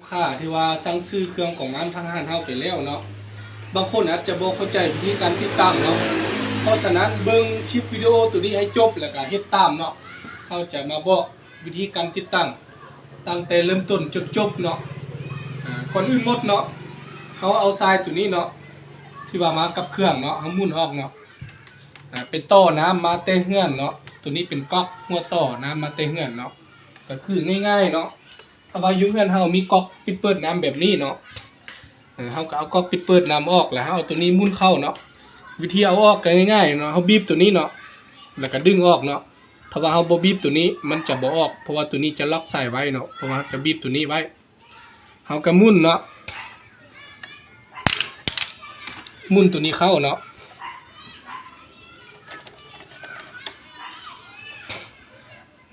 ຄ້າທີ່ວ່າສັ່ງຊື້ເຄື່ອງກອງນ້ຳທາງຮ້ານເຮົາໄປແລ້ວເນາະ, ບາງຄົນອາດຈະບໍ່ເຂົ້າໃຈວິທີການຕິດຕັ້ງເນາະ. ເພາະສະນັ້ນເບິ່ງຄລິບວິດີໂອໂຕນີ້ໃຫ້ຈົບ ແລ້ວກະເຮັດຕາມເນາະ. ເຮົາຈະມາບອກວິທີການຕິດຕັ້ງຕັ້ງແຕ່ເລີ່ມຕົ້ນຈົນຈົບເນາະ. ອາ ກ່ອນອື່ນໝົດເນາະ ເຮົາເອົາສາຍໂຕນີ້ເນາະ ທີ່ວ່າມາກັບເຄື່ອງເນາະ ເຮົາໝູນອອກເນາະ. ອາ ໄປຕໍ່ນ້ຳມາແຕ່ເຮືອນເນາະ. ໂຕນີ້ເປັນກັອກຫົວຕໍ່ນ້ຳມາແຕ່ເຮືອນເນາະ. ກໍຄືງ່າຍໆເນາະ ຖ້າວ່າຢູ່ເຮືອນເຮົາມີກັອກປິດເປີດນ້ຳແບບນີ້ເນາະ, ເຮົາກໍເອົາກັອກປິດເປີດນ້ຳອອກ ແລ້ວເຮົາເອົາໂຕນີ້ໝູນເຂົ້າເນາະ. ວິທີເອົາອອກກໍງ່າຍໆເນາະ, ເຮົາບີບໂຕນີ້ເນາະ ແລ້ວກໍດຶງອອກເນາະ. ຖ້າວ່າເຮົາບໍ່ບີບໂຕນີ້ມັນຈະບໍ່ອອກ ເພາະວ່າໂຕນີ້ຈະລັອກສາຍໄວ້ເນາະ, ເພາະວ່າເຮົາຈະບີບໂຕນີ້ໄວ້. ເຮົາກໍໝູນເນາະ ໝູນໂຕນີ້ເຂົ້າເນາະ.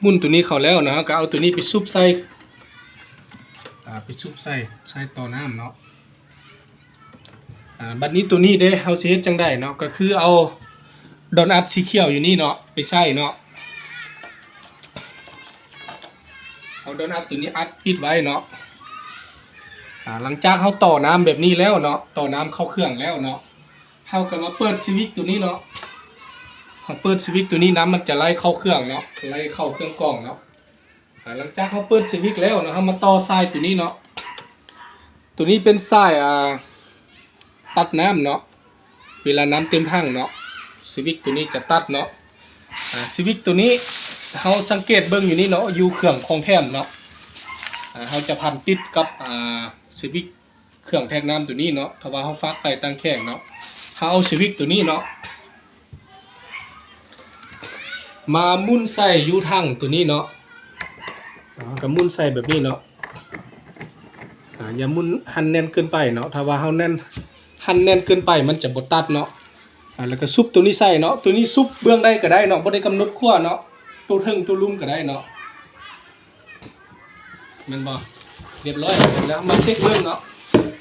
ໝູນໂຕນີ້ເຂົ້າແລ້ວເນາະ ເຮົາກໍເອົາໂຕນີ້ໄປຊຸບໃສ່ ອາ ໄປຊຸບໃສ່ ໃສ່ຕໍ່ນ້ຳເນາະ. ອາ ບັດນີ້ໂຕນີ້ເດ້ ເຮົາຊິເຮັດຈັ່ງໃດເນາະ? ກໍຄືເອົາດອນອັດສີຂຽວຢູ່ນີ້ເນາະ ໄປໃສ່ເນາະ. ເອົາດອນອັດໂຕນີ້ອັດປິດໄວ້ເນາະ. ອາ ຫຼັງຈາກເຮົາຕໍ່ນ້ຳແບບນີ້ແລ້ວເນາະ ຕໍ່ນ້ຳເຂົ້າເຄື່ອງແລ້ວເນາະ ເຮົາກໍມາເປີດສະວິດໂຕນີ້ເນາະ. ເຮົາເປີດສະວິດໂຕນີ້ ນ້ຳມັນຈະໄຫຼເຂົ້າເຄື່ອງເນາະ ໄຫຼເຂົ້າເຄື່ອງກອງເນາະ. ອາ ຫຼັງຈາກເຮົາເປີດສະວິດແລ້ວເນາະ ເຮົາມາຕໍ່ສາຍໂຕນີ້ເນາະ. ໂຕນີ້ເປັນສາຍ ອາ ຕັດນ້ຳເນາະ. ເວລານ້ຳເຕັມຖັງເນາະ ສະວິດໂຕນີ້ຈະຕັດເນາະ. ອາ ສະວິດໂຕນີ້ເຮົາສັງເກດເບິ່ງຢູ່ນີ້ເນາະ ຢູ່ເຄື່ອງຂອງແຖມເນາະ. ອາ ເຮົາຈະພັນຕິດກັບ ອາ ສະວິດ ເຄື່ອງແທກນ້ຳໂຕນີ້ເນາະ. ຖ້າວ່າເຮົາຝາກໄປຕັ້ງແຂງເນາະ ເຮົາເອົາສະວິດໂຕນີ້ເນາະ ມາໝູນໃສ່ຢູ່ຖັງໂຕນີ້ເນາະ. ເຮົາກໍໝູນໃສ່ແບບນີ້ເນາະ. ອາ ຢ່າໝູນຫັນແໜ້ນເກີນໄປເນາະ. ຖ້າວ່າເຮົາແໜ້ນ ຫັນແໜ້ນເກີນໄປມັນຈະບໍ່ຕັດເນາະ. ອາ ແລ້ວກໍຊຸບໂຕນີ້ໃສ່ເນາະ. ໂຕນີ້ຊຸບເບື້ອງໃດກໍໄດ້ເນາະ ບໍ່ໄດ້ກຳນົດຂົ້ວເນາະ ໂຕເທິງໂຕລຸ່ມກໍໄດ້ເນາະ. ແມ່ນບໍ່? ຮຽບຮ້ອຍແລ້ວ ມາເຊັກເບິ່ງເນາະ.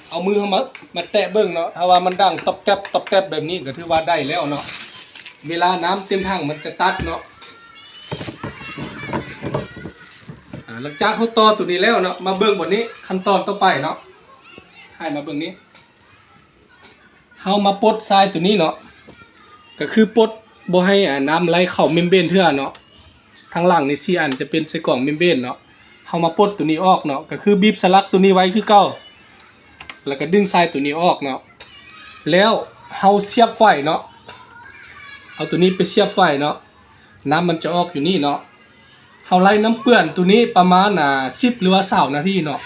ເອົາມືເຮົາມາ ມາແຕະເບິ່ງເນາະ. ຖ້າວ່າມັນດັງຕອບແຕັບ ຕອບແຕັບແບບນີ້ ກໍຖືວ່າໄດ້ແລ້ວເນາະ. ເວລານ້ຳເຕັມຖັງມັນຈະຕັດເນາະ. ອາ ຫຼັງຈາກເຮົາຕໍ່ໂຕນີ້ແລ້ວເນາະ ມາເບິ່ງບ່ອນນີ້ ຂັ້ນຕອນຕໍ່ໄປເນາະ. ໃຫ້ມາເບິ່ງນີ້ ເຮົາມາປົດສາຍໂຕນີ້ເນາະ ກໍຄືປົດບໍ່ໃຫ້ ອາ ນ້ຳໄຫຼເຂົ້າເມັມເບນເທື່ອເນາະ. ທາງຫຼັງນີ້ສີ່ອັນຈະເປັນໃສ່ກອງເມັມເບນເນາະ. ເຮົາມາປົດໂຕນີ້ອອກເນາະ ກໍຄືບີບສະລັກໂຕນີ້ໄວ້ຄືເກົ່າ ແລ້ວກໍດຶງສາຍໂຕນີ້ອອກເນາະ. ແລ້ວເຮົາສຽບໄຟເນາະ ເອົາໂຕນີ້ໄປສຽບໄຟເນາະ. ນ້ຳມັນຈະອອກຢູ່ນີ້ເນາະ. ເຮົາໄລ່ນ້ຳເປື້ອນໂຕນີ້ປະມານ ອາ ສິບ ຫຼືວ່າ ຊາວນາທີເນາະ.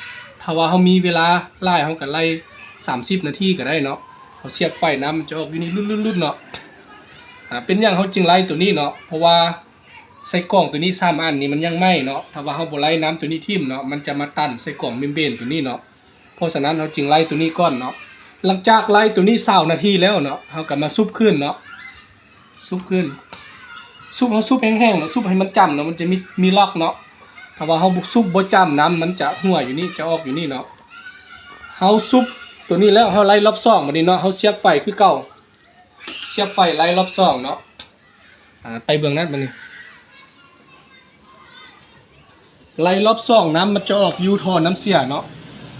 ຖ້າວ່າເຮົາມີເວລາຫຼາຍ ເຮົາກໍໄລ່ສາມສິບນາທີກໍໄດ້ເນາະ. ເຮົາສຽບໄຟ ນ້ຳມັນຈະອອກຢູ່ນີ້ລຸດໆໆເນາະ. ອາ ເປັນຫຍັງເຮົາຈຶ່ງໄລ່ໂຕນີ້ເນາະ? ເພາະວ່າໃສ່ກອງໂຕນີ້ສາມອັນນີ້ມັນຍັງໃໝ່ເນາະ. ຖ້າວ່າເຮົາບໍ່ໄລ່ນ້ຳໂຕນີ້ຖິ້ມເນາະ ມັນຈະມາຕັນໃສ່ກອງເມັມເບນໂຕນີ້ເນາະ. ເພາະສະນັ້ນເຮົາຈຶ່ງໄລ່ໂຕນີ້ກ່ອນເນາະ. ຫຼັງຈາກໄລ່ໂຕນີ້ຊາວນາທີແລ້ວເນາະ ເຮົາກໍມາຊຸບຄືນເນາະ. ຊຸບຄືນ ຊຸບ ເຮົາຊຸບແຮງໆເນາະ ຊຸບໃຫ້ມັນຈ້ຳເນາະ ມັນຈະມີ ມີລັອກເນາະ. ຖ້າວ່າເຮົາບໍ່ຊຸບບໍ່ຈ້ຳ ນ້ຳມັນຈະຮົ່ວຢູ່ນີ້ ຈະອອກຢູ່ນີ້ເນາະ. ເຮົາຊຸບໂຕນີ້ແລ້ວ ເຮົາໄລ່ລອບສອງ ບັດນີ້ເນາະ ເຮົາສຽບໄຟຄືເກົ່າ ສຽບໄຟໄລ່ລອບສອງເນາະ. ອາ ໄປເບື້ອງນັ້ນບັດນີ້ ໄລ່ລອບສອງ ນ້ຳມັນຈະອອກຢູ່ທໍ່ນ້ຳເສຍເນາະ.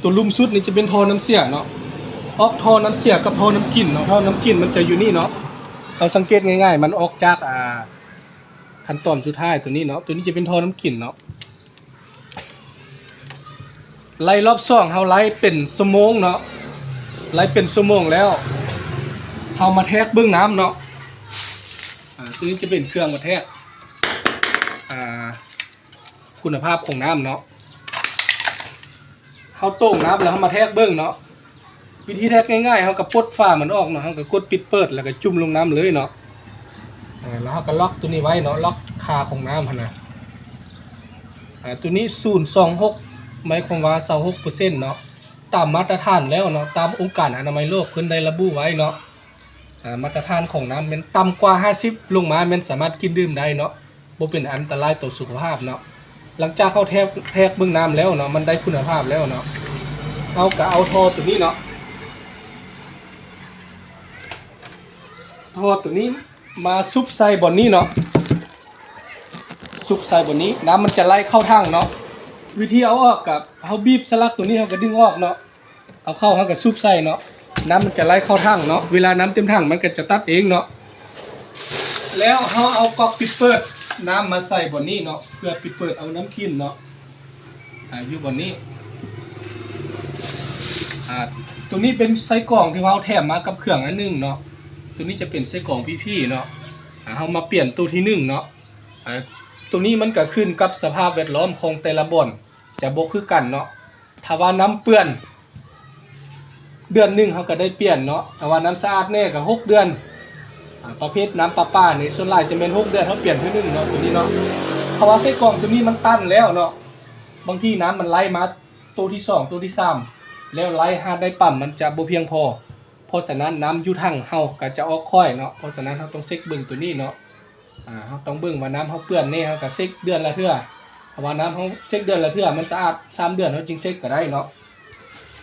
ໂຕລຸ່ມສຸດນີ້ຈະເປັນທໍ່ນ້ຳເສຍເນາະ ອອກທໍ່ນ້ຳເສຍກັບທໍ່ນ້ຳກິນເນາະ. ທໍ່ນ້ຳກິນມັນຈະຢູ່ນີ້ເນາະ. ເຮົາສັງເກດງ່າຍໆ ມັນອອກຈາກ ອາ ຂັ້ນຕອນສຸດທ້າຍໂຕນີ້ເນາະ. ໂຕນີ້ຈະເປັນທໍ່ນ້ຳກິນເນາະ. ໄລ່ລອບສອງ ເຮົາໄລ່ເປັນຊົ່ວໂມງເນາະ ໄລ່ເປັນຊົ່ວໂມງແລ້ວ ເຮົາມາແທກເບິ່ງນ້ຳເນາະ. ອາ ໂຕນີ້ຈະເປັນເຄື່ອງມາແທກ ອາ ຄຸນນະພາບຂອງນ້ຳເນາະ. ເຮົາໂຕ່ງນ້ຳແລ້ວເຮົາມາແທກເບິ່ງເນາະ. ວິທີແທກງ່າຍໆ ເຮົາກໍປົດຝາມັນອອກເນາະ ເຮົາກໍກົດປິດເປີດ ແລ້ວກໍຈຸ່ມລົງນ້ຳເລີຍເນາະ. ເອີ ແລ້ວເຮົາກໍລັອກໂຕນີ້ໄວ້ເນາະ ລັອກຄ່າຂອງນ້ຳຫັ້ນນະ. ອາ ໂຕນີ້ສູນສອງຫົກ ໝາຍຄວາມວ່າຊາວຫົກເປີເຊັນເນາະ. ຕາມມາດຕະຖານແລ້ວເນາະ ຕາມອົງການອະນາໄມໂລກເພິ່ນໄດ້ລະບຸໄວ້ເນາະ. ອາ ມາດຕະຖານຂອງນ້ຳແມ່ນຕ່ຳກວ່າຫ້າສິບ ລົງມາແມ່ນສາມາດກິນດື່ມໄດ້ເນາະ ບໍ່ເປັນອັນຕະລາຍຕໍ່ສຸຂະພາບເນາະ. ຫຼັງຈາກເຮົາແທກ ແທກເບິ່ງນ້ຳແລ້ວເນາະ ມັນໄດ້ຄຸນນະພາບແລ້ວເນາະ ເຮົາກໍເອົາທໍ່ໂຕນີ້ເນາະ ທໍ່ໂຕນີ້ມາຊຸບໃສ່ບ່ອນນີ້ເນາະ ຊຸບໃສ່ບ່ອນນີ້ ນ້ຳມັນຈະໄຫຼເຂົ້າຖັງເນາະ. ວິທີເອົາອອກກະ ເຮົາບີບສະຫຼັກໂຕນີ້ ເຮົາກະດຶງອອກເນາະ ເອົາເຂົ້າເຮົາກະຊຸບໃສ່ເນາະ ນ້ຳມັນຈະໄຫຼເຂົ້າຖັງເນາະ ເວລານ້ຳເຕັມຖັງມັນກະຈະຕັດເອງເນາະ. ແລ້ວເຮົາເອົາກອກປິດເປີດນ້ຳມາໃສ່ບ່ອນນີ້ເນາະ ເພື່ອປິດເປີດເອົານ້ຳກິນເນາະ ອາ ຢູ່ບ່ອນນີ້. ອາ ໂຕນີ້ເປັນໄສ້ກອງທີ່ເຮົາແຖມມາກັບເຄື່ອງອັນໜຶ່ງເນາະ ໂຕນີ້ຈະເປັນໄສ້ກອງພີພີເນາະ. ອາ ເຮົາມາປ່ຽນໂຕທີໜຶ່ງເນາະ. ອາ ໂຕນີ້ມັນກະຂຶ້ນກັບສະພາບແວດລ້ອມຂອງແຕ່ລະບ່ອນ ຈະບໍ່ຄືກັນເນາະ. ຖ້າວ່ານ້ຳເປື້ອນ ເດືອນໜຶ່ງເຮົາກະໄດ້ປ່ຽນເນາະ ຖ້າວ່ານ້ຳສະອາດແດ່ກະຫົກເດືອນ. ອາ ປະເພດນ້ຳປະປານີ້ສ່ວນຫຼາຍຈະແມ່ນຫົກເດືອນເຮົາປ່ຽນເທື່ອໜຶ່ງເນາະ ໂຕນີ້ເນາະ. ເພາະວ່າໄສ້ກອງໂຕນີ້ມັນຕັນແລ້ວເນາະ ບາງທີນ້ຳມັນໄຫຼມາໂຕທີສອງ ໂຕທີສາມ ແລ້ວໄຫຼຫາໄດ້ປ້ຳມັນຈະບໍ່ພຽງພໍ ເພາະສະນັ້ນນ້ຳຢູ່ຖັງເຮົາກະຈະອອກຄ້ອຍເນາະ. ເພາະສະນັ້ນເຮົາຕ້ອງເຊັກເບິ່ງໂຕນີ້ເນາະ. ອາ ເຮົາຕ້ອງເບິ່ງວ່ານ້ຳເຮົາເປື້ອນແດ່ ເຮົາກະເຊັກເດືອນລະເທື່ອ ເພາະວ່ານ້ຳເຮົາເຊັກເດືອນລະເທື່ອ ມັນສະອາດ ສາມເດືອນເຮົາຈຶ່ງເຊັກກະໄດ້ເນາະ.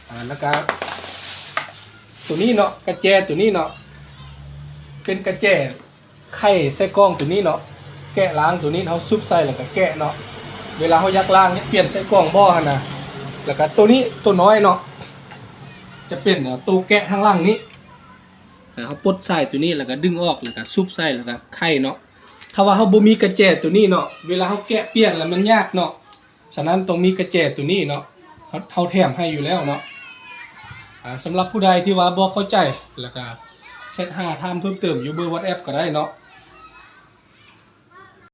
ອາ ແລ້ວກະໂຕນີ້ເນາະ ກະແຈໂຕນີ້ເນາະ ເປັນກະແຈໄຂໄສ້ກອງໂຕນີ້ເນາະ ແກະລ້າງໂຕນີ້ ເຮົາຊຸບໃສ່ແລ້ວກະແກະເນາະ ເວລາເຮົາຢາກລ້າງ ຢາກປ່ຽນໄສ້ກອງບໍ່ຫັ້ນນະ. ແລ້ວກະໂຕນີ້ໂຕນ້ອຍເນາະ ຈະເປັນ ອາ ໂຕແກະທາງຫຼັງນີ້. ເຮົາປົດສາຍໂຕນີ້ ແລ້ວກະດຶງອອກ ແລ້ວກະຊຸບໃສ່ ແລ້ວກະໄຂເນາະ. ຖ້າວ່າເຮົາບໍ່ມີກະແຈໂຕນີ້ເນາະ ເວລາເຮົາແກະປ່ຽນລະມັນຍາກເນາະ ສະນັ້ນຕ້ອງມີກະແຈໂຕນີ້ເນາະ ເຮົາ ເຮົາແຖມໃຫ້ຢູ່ແລ້ວເນາະ. ອາ ສຳລັບຜູ້ໃດທີ່ວ່າບໍ່ເຂົ້າໃຈ ແລ້ວກະແຊັດຫາຖາມເພີ່ມເຕີມຢູ່ເບີວັອດແອັບກະໄດ້ເນາະ.